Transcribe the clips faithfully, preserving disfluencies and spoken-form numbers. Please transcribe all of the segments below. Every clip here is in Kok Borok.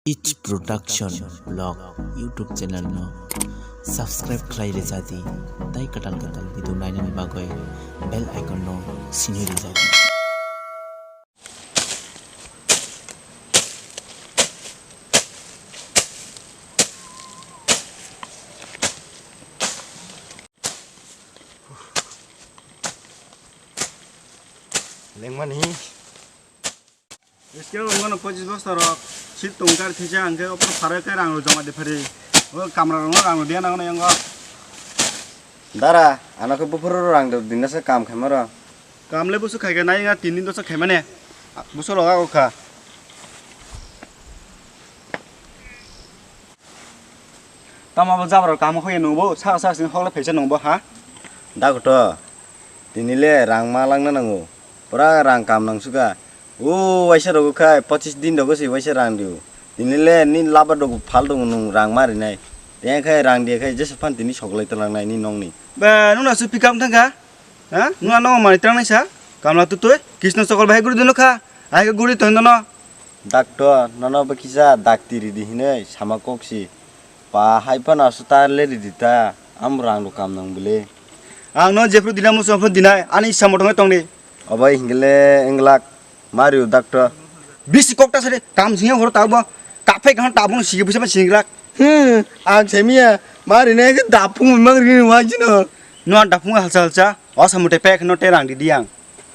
It Production Vlog YouTube channel no subscribe khlai rwjadi, tai kwtal kwtal video nainani bagwi bell icon no sinwi rwjadi. Lengmani. Eskhe wngmano pochis bosta rok, sit tong kar thisa hwnkhe opor pharo khe rang rok joma de phari. O kamra rok no rang rok diya nango yango. Dara, ano khe buphuru rang rok dinasa kam khaima rw. Kam le busu khaikhe nai nga tin din dosa khaimane. Busu rok ako kha. Tamo abo jabra rok kam hoye nungbo, saka saka sini hokle phaisa nungbo ha? Dakoto, tini le rang ma langna nango. Pura rang kam nang suka. O waisa rogo khai pochis din rogo se waisa rang dio. Tini le ni laba rogo phal rogo nung rang ma rinai. Tei khai rang dia khai jesa phan tini soklai talang nai ni nong ni. Ba nung na su pikam thangka? Ha? Nung ano mani trang nai sa? Kamla tu tui? Kisno sokol bahai guri dino kha. Ai guri ton dono. Doctor, nono ba kisa dakti ridi hinoi sama kok si. Pa hai phano asu ta le ridi ta. Am rang ro kam nang bele. Ang no jepru dina musu phun dinai. Ani samotong tong di. Obai hingle englak. Mario doctor. Bisi kokta sari kam singya horo tabo. Kaphai kaham tabung sigi busa singlak. Hmm, ang semiya. Mari ne ke dapung mang ri wajino. No dapung halsa halsa. Osa mute pek no terang di diang.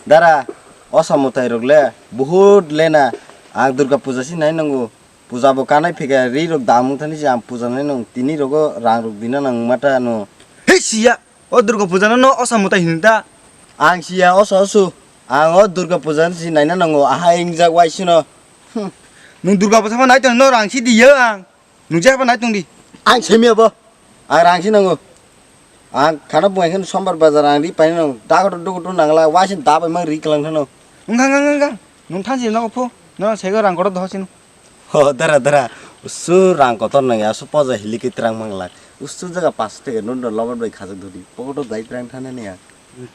Dara, osa mutai rok le, buhut lena. Ang Durga puja si nai nango. Puja bo kanai phika ri rok damung thani si ang puja nai nang. Tini rogo rang rok dina nang mata no. Hei siya. O Durga puja no, no osa mutai hinta. Ang siya osa osu. Ang o Durga puja si naina nango. Aha ingjak waisino. Hmm. Nung Durga puja ma nai tong no rang si diya ang. Nung jeba nai tong di. Ang semi abo. Ang rang si nango. Ang khana buai khen sombar bazar ang ri pai nang. Dago dugo du nangla wasin dabai mang ri klang thano. Nung khang khang khang. Nung thansi no pho. No sego rang kotor dohosino. Ho dara dara. Usu rang kotor nang ya su poja hili ke terang manglak. Usu jaga pas te no no lobar bai khajak dodi. Pokoto dai terang thana ne ya.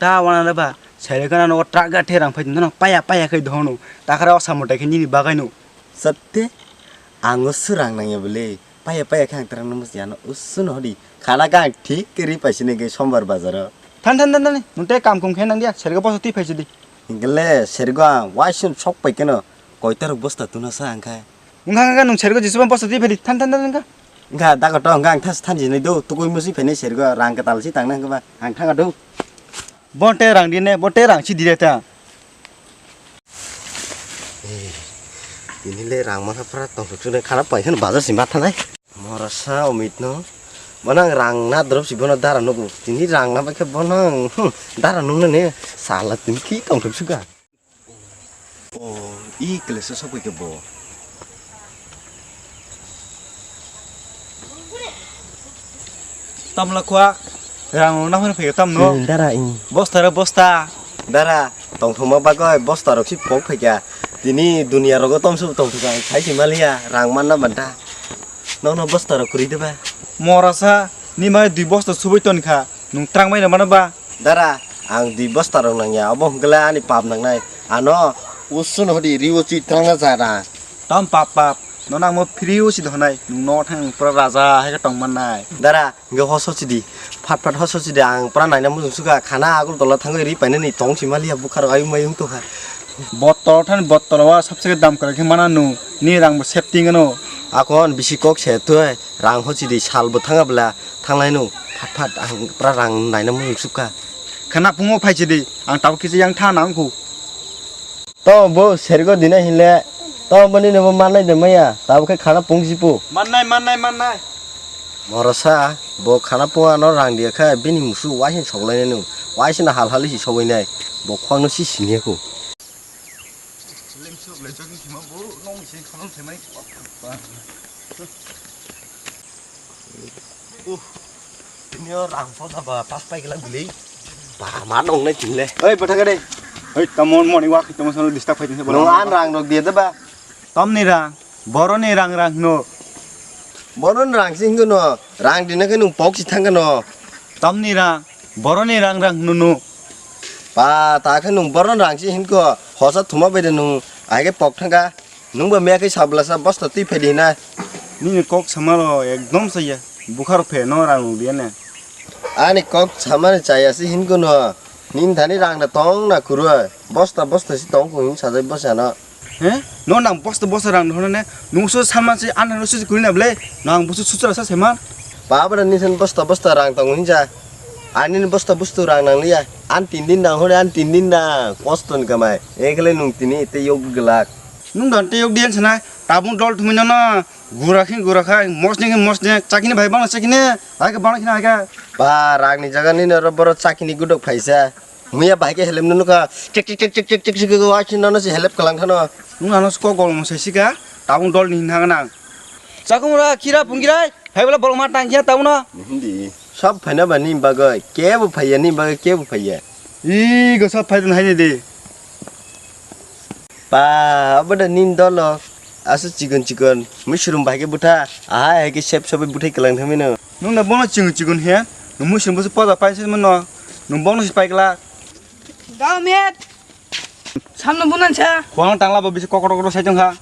Ta wana da ba. Sere kana no traga the rang phai no paya paya kai dohono. Takara osa mutai khe nini bagai no. Satte, ang o swrang nangya bwle. Paya paya khe ang twrang nang bwsya no usu no hodi. Khana khe ang thik khe ri paisini khe sombar bazaro. Than than than than, nung tei kam kum khe nang dia, serga poso twi phaisi di. Hingle sergo ang waisung sok pai keno, koita rok bosta tuna sa ang khai. Wngkha wngkha nung sergo jisuba poso twi phai di, than than than wngkha. Wngkha dago to wngkha ang thas than jinai do, tukui musi phainai sergo rang kwtal si tang nang khe ba, ang thanga do. Bo tei rang di ne, bo tei rang si di de ta. Eh, tini le rang masa pura tong thuk thuk khana pai khana bazar si ma thanai. Morasa omit no. Manang rang na drop si bono dara nugo. Tini rang na bai khe bono, hmm, dara nung na ne. Sala tini ki tong thuk suka. Oh, i kle sa sok bai khe bo. Tamla khua, rang rok naphano phaikha tamno. Hmm, dara, hmm. Bosta re bosta. Dara, tongthokma bagwi bosta rok si pok phaikha. Tini dunia rogo tomsu tongthokha, khai si maliya, rang manna banta. Nono bosta rok kwrwi de ba? Morasa, ni mai dui bosta subui tonkha, nung trang mai mano ba? Dara, ang dui bosta rok nangya, obo hwnkhe ani pap nangnai. Ano, usun hodi riwo chi trangna jara. Tam pap pap, nono ang mo free o si dohonai, nung no thang pura raja hai ka tong mannai. Dara, Hingke hos hochidi, phat phat hos hochidi, ang pura naina mujung suka, khana Agartala thangwi ri painani tong si maliya, bukharo ayung mayung tongkha. Botol thani botol o sabseke dam kwrwi khe mana nung, ni rang bo safety wngano. Akon bisi kok se twi, rang hochidi sal bo thanga bwla, thanglai nung, phat phat ang pura rang naina mujung suka. Khana pungo phai chidi, ang tabuk kisa yang tha nang khu. To bo sergo dina hinle, to boni no bo mannai de maya, tabuk khe khana pung si pu. Mannai, mannai, mannai. Morosa, bo khana pung ano rang dia kha, bini musu waising soklainai no, waising no hal hal si sogwi nai, bo khwang no si siniya kho. Uh, tini o rang poda ba tas pai gela guli. Ba ma nong nai tini le. Oi, bwtha gade. Oi, tamo moni wak tamo sono disturb khai tini. Nong an rang rok dia de ba. Tamni rang, boroni rang rang no. Boroni rang sing no, rang dina khe nung pok si thang no. Tamni rang, boroni rang rang no no. Pa ta khe nung boroni rang si hin ko, hosa thuma bai de nung, ai khe pok thang ka. Nwng bo miya khe sablasa bosta twi phai di hina. Nini kok samaro ekdom saya. Bukharo phe no rang rung diya ne. Ani kok samani chaya si hinko no. Nin thani rang da tong na kuroi. Bosta bosta si tong ko hin sajai bosa no. He? No nang bosta bosta rang hono ne. Nung so sama si an no si kuri na ble. Nang busu sutra sa seman. Babra nisan bosta bosta rang tong hinja. Ani ni bosta bosta rang nang liya. An tin din nang hore an tin din nang. Kosto ni kamai. Ekle nung tini te yog gelak. Nung dan te yog diyan sana. Tabung dol thumi no na. Gura khin gura khai. Mosni khin mosni. Chakini bhai bang chakini. Hai ka bang khin hai ka. Ba rang ni jaga ni no boro chakini gudok phaisa. Muya bai khe helem nunu kha. Chek chek chek chek chek chek chek wa chin nanu se helep kalang khano. Nung ano sko gol mo sai sika. Tabung dol ni hang nang. Chakumra khira phunggirai. Hai bala bolong ma tang khia tabung no. Hindi. Sab phaina ba ni bagoi. Ke bu phaiya ni bagoi ke bu phaiya. I go sab phai dun hai ni di. Pa, abada nin dolo. Asu chikon chikon. Mushroom bai khe butha. Ahai hai khe sep sobai buthai kalang thami no. Nung na bono chikon chikon he. Nung mushroom busu poda pai se mano. Nung bono si pai kala. Dao met. Samno bunan cha. Khwang tangla bo bisi kokoro kokoro sai tong kha.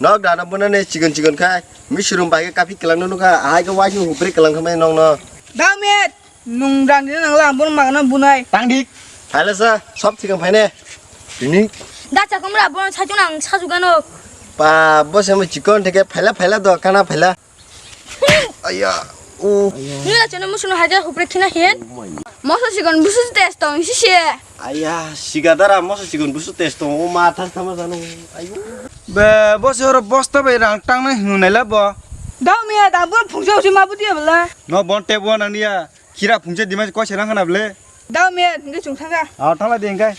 Nok dana bunane chikon chikon khai. Mushroom bai khe kapi kalang no kha. Ahai khe waisung hubri kalang thami nong no. Dao met. Nung rang dina nang lang bono magana bunai. Tang dik. Phaila sa, sob thikang phaine. Tini. Da chakumra bono saichung ang sajugano. Pa, bo se mo chikon theke phaila phaila do kana phaila. Aya. O. Nila chana musuno haja hupre khina hen. Moso chikon busu test tong sisi. Aya, siga dara moso chikon busu test tong o ma thas thama janu. Ayo. Be, bo se oro bosta bai rang tang nai hunu naila bo. Dao me da bono phungsa usi ma buti bela. No bon tebo nang niya. Khira phungsa dimai koi serang khana ble. Dao me nge chung thanga. A thala de ngai.